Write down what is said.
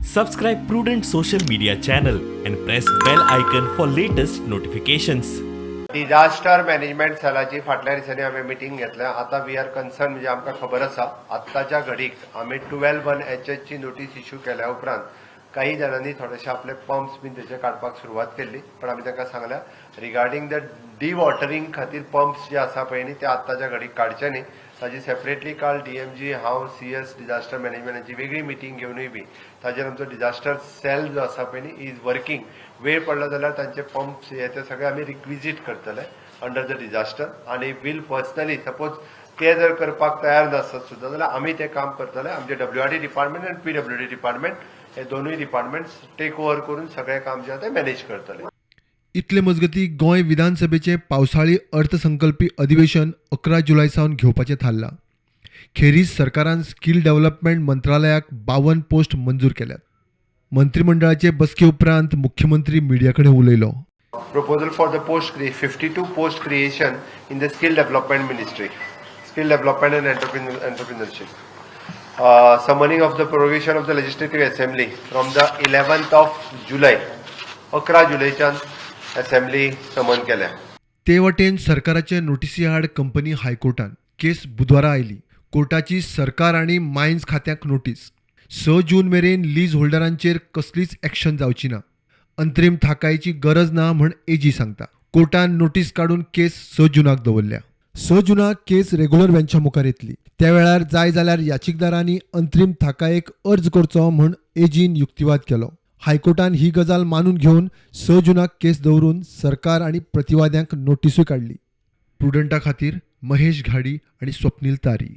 Subscribe Prudent social media channel and press bell icon for latest notifications. Disaster management सेलाची फाटल्या दिसांनी हांवें meeting घेतल्या. आतां we are concern, म्हणजे आमकां खबर आसा, आत्ताच्या घडीक आमी 12(1) एचएचची नोटीस इश्यू केल्या उपरांत काही जाणांनी थोडेशे आपले पंप्स बीन तेचे काडपाक सुरवात केल्ली. पण आमी तांकां सांगल्या, रिगार्डींग the डिवॉटरिंग खातीर पंप्स जे आसा पळय न्ही, ते आत्ताच्या घडीक काडचे न्ही. ताजी सेपरेटली काल डीएमजी, हांव, सीएस डिझास्टर मॅनेजमेंटाची वेगळी मिटींग घेवनूय बी ताजेर आमचो डिझास्टर सेल जो आसा पळय न्ही, is working. वेळ पडलो जाल्यार तांचे पंप्स हे ते सगळे आमी रिक्विजीट करतले अंडर the disaster. आनी वील पर्सनली, सपोज ते जर करपाक तयार नासत सुद्दां जाल्यार आमी तें काम करतले. आमचे डब्ल्यूआरडी डिपार्टमेंट आनी पीडब्ल्यूडी डिपार्टमेंट हे दोनूय डिपार्टमेंट्स टेक ओवर करून सगळें काम जें आसा तें मॅनेज करतले. इतले मजगती, गोंय विधानसभेचें पावसाळी अर्थसंकल्पी अधिवेशन 11 जुलय सावन घेवपाचें थारलां. खेरीज सरकारान स्कील डेव्हलपमेंट मंत्रालयाक 52 पोस्ट मंजूर केल्यात. मंत्रिमंडळाचे बसके उपरांत मुख्यमंत्री मिडिया कडेन उलयलो. Proposal for the 52 post creation in the Skill Development Ministry, Skill Development and Entrepreneurship. Summoning of the prorogation of the Legislative Assembly from the 11th of July, 11 जुलैच्यान assembly समन केल्या. ते वटेन सरकाराचे नोटीसी आड कंपनी हायकोर्टान. केस बुधवारा आयली. कोर्टाची सरकार आनी मायन्स खात्याक नोटीस. 6 जून मेरेन लीज होल्डरांचेर कसलीच एक्शन जावची ना, अंतरीम थाकायची गरज ना म्हण एजी सांगता. कोर्टान नोटीस काडून केस 6 जुनाक दवरल्या. 6 जुनाक केस रेग्युलर बेंचा मुखार येतली. त्या वेळार जाय जाल्यार याचिकदारांनी अंतरीम थाकायेक अर्ज करचो म्हण एजीन युक्तिवाद केलो. हायकोर्टान ही गजाल मानून घेवन 6 जुनाक केस दवरून सरकार आनी प्रतिवाद्यांक नोटिसूय काडली. प्रुडंटा खातीर महेश घाडी आनी स्वप्नील तारी.